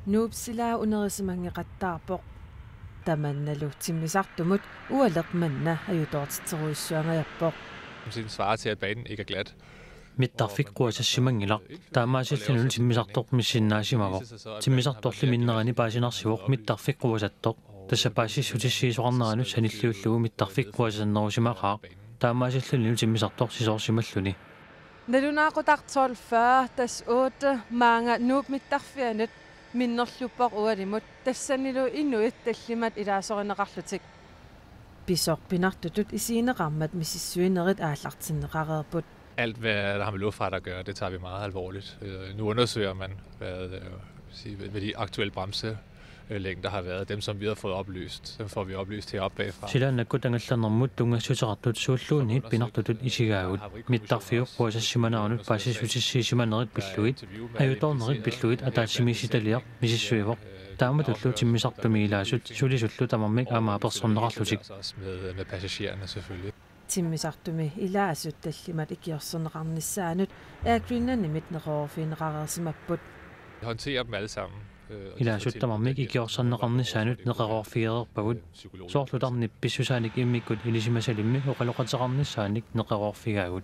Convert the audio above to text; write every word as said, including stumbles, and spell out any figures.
Nuup silaa unerisimangeqattaarpoq. Tamannalu timmisartumut ualeq manna ajutoortitserujussuangajappoq. Som svarer til, at banen ikke er glat. Mittarfik quasassimanngilaq. Taamaasillunilu timmisartoq missinnaasimavoq. Timmisartorli minnerani paasinarsivoq mittarfik quasattoq. Tassa paasissutissiisoqarneranut sanilliullugu mittarfik quasasannerusimaqaaq. Taamaasillunilu timmisartoq sisoorsimalluni. Nalunaaqutaq tolv fyrre dash otte maanga Nuup mittarfianut minnerluppoq ualimut, tassanilu inuit tallimat ilaasorineqarlutik. Pisoq pinartutut isigineqarmat misissuinerit aallartinneqareerput. Alt, hvad der har med luftfart at gøre, det tager vi meget alvorligt. Øh, nu undersøger man, hvad, øh, sige, hvad de aktuelle bremselængder har været. Dem, som vi har fået oplyst, dem får vi oplyst heroppe bagfra. Silaannakkut angallannermut tunngassuteqartut suulluunniit pinartutut isigaagut. Mittarfiup quasassimaneranut paasissutissiisimanerit pillugit, ajutoornerit pillugit ataatsimiititaliaq misissuivoq. Taamatullu timmisartumi ilaasut sulisullu tamarmik aamma apersorneqarlutik. Også med, med passagererne selvfølgelig. Timmisartumi ilaasut tallimat ikiorserneqarnissaannut Air Greenlandimit neqeroorfigineqareersimapput. Vi håndterer dem alle sammen. Øh, og de får Ilaasut tilbudt tamarmik den hjælp, ikiorserneqarnissaannut de har brug for, neqeroorfigereerpagut. øh, psykologhjælp. Soorlu tarnip pissusaanik immikkut ilisimasalimmi oqaloqateqarnissaanik neqeroorfigaagut.